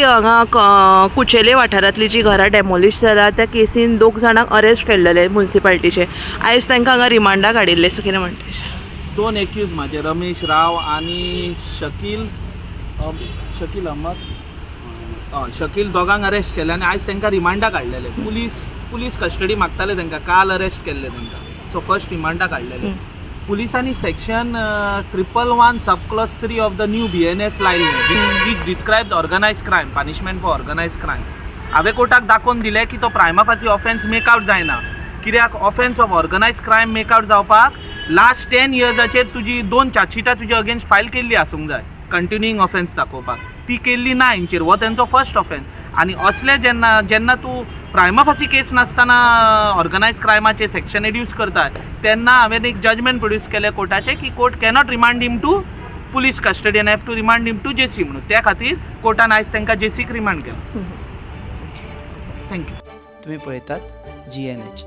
हांगा कुचेले वाठारांतली जी घरां डेमोलिश जाला त्या केसीन दोग जाणांक अरेस्ट केल्लेले मुन्सिपाल्टीचे. आयज तांकां हांगा रिमांडाक हाडिल्ले. सो कितें म्हणटा? दोन एक्यूज माझे, रमेश राव आणि शकील शकील अहमद, हय, शकील, दोगांक अरेस्ट केले आनी आयज तांकां रिमांडाक हाडलेले. पुलीस पुलीस कस्टडी मागताले तांकां. काल अरेस्ट केल्ले तांकां, सो फर्स्ट रिमांडाक हाडलेले. पुलिसांनी section 111 sub clause 3 of the new BNS लायल्ले, which describes organise crime, punishment for organise crime. हांवें कोर्टाक दाखोवन दिलें की तो prima facie offence make out जायना, कित्याक offence of organise crime make out जावपाक लास्ट 10 इयर्साचेर तुजी दोन चार्जशिटां तुजे अगेन्स्ट फायल केल्ली आसूंक जाय कंटिन्यूइंग ऑफेन्स दाखोवपाक. ती केल्ली ना हेंचेर. हो तेंचो फर्स्ट ऑफेन्स आनी असले जेन्ना जेन्ना तूं प्रायमा फासी केस नासतना ऑर्गनायज क्रायमाचे सेक्शन एड्यूस करता, तेन्ना हांवें एक जजमेंट प्रोड्यूस केलें कोर्टाचें की court cannot remand him to police custody and have to remand him to JC म्हणून. त्या खातीर कोर्टान आयज तांकां जेसीक रिमांड केलें. Thank you. तुम्ही पळयतात जीएनएच.